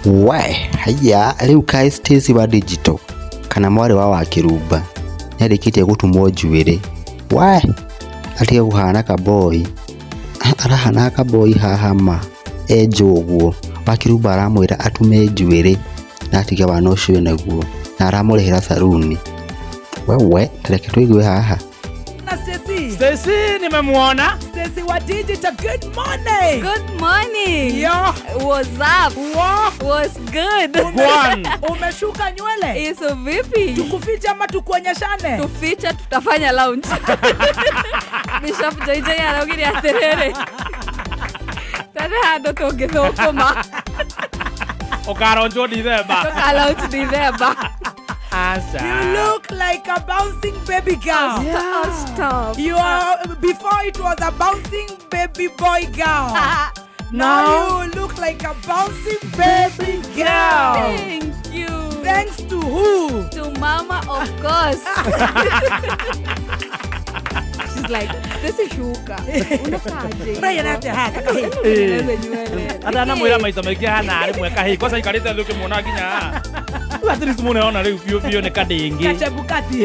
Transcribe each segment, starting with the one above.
We haiya, rĩu kaĩ Stacy wa digital kana mwarĩ wa Wakĩrumba nĩarĩkĩtie gũtumwo njuĩrĩ. We atige kũhana kaboi, arahana kaboi haha ma enjwo ũguo. Wakĩrumba aramwĩra atume njuĩrĩ na atige wana ũcio enaguo na aramũrĩhĩra saruni. Wewe ta reke tũigue haha. Na Stacy. Stacy nimemwona. Stacy wa digital, good morning. Good morning. Yo. What's up? Wo. What's good? Gwan. Umeshuka nywele? Iso vipi? Tukufiche ama tukuonyeshane? Tufiche tutafanya lounge. Bishop JJ araugire atiriri. Tare handu tungithukuma. Ukaronjwo Dithemba. Tuka lounge Dithemba. Aca. You look like a bouncing baby girl. Oh, stop. You are before it was a bouncing baby boy girl. Now you look like a bouncing baby girl. Thank you. Thanks to who? To mama, of course. She's like, this is shuka. Unakaaje? Brian ate hata kahi. Unatengeneza nywele. Atanamwĩra maita maingĩ hana arĩ mweka hĩ kwanza ikarĩte thĩ ũkĩmuona nginya haha. Rĩu at least mũndũ ona rĩu biũ biũ nĩ kadĩngĩ. Kachebukati.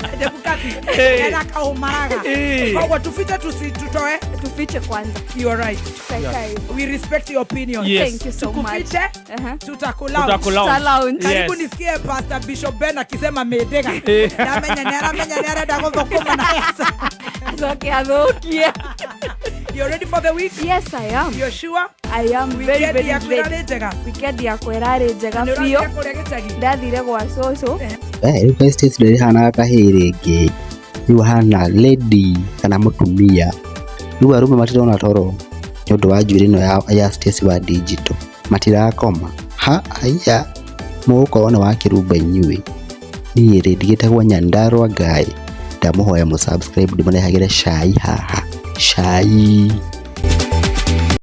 Kachebukati. Hey. Ena kaumaraga. Eh. Koguo tufiche tusitutoe. Tufiche kwanza. You are right. Tukaekae hivyo. We respect your opinion. Yes. Thank you so much. Tukufiche, Uh-huh. tutakulaunch. Tutakulaunch. Tuta lounge. Karibu Yes. nisikie Pastor Bishop Ben akisema medega. Eh. Ndamenya nĩaramenya nĩarenda gũthũkũma na pesa. Acoke athũkie. You're ready for the week? Yes, I am. You're sure? I am very, Weekend very yaku ready. ĩrarĩ njega? Weekend yakwa ĩrarĩ njega Nĩ biũ. ũrathire kũrĩa gĩcagi? Ndathire gwa cũcũ. We rĩu kaĩ Stacy ndarĩhanaga kahĩĩ rĩngĩ, rĩu ahana lady kana mũtumia. Rĩu arũme matirona toro nĩ ũndũ wa njuĩrĩ ĩno ya Stacy wa digital, matirakoma. Ha haiya, mũgũkorwo nĩ Wakĩrumba inyuĩ. Niĩ rĩ ndigĩtagwo Nyandarua Guy, ndamũhoya mũ subscribe ndĩmũrehagĩre cai haha, cai.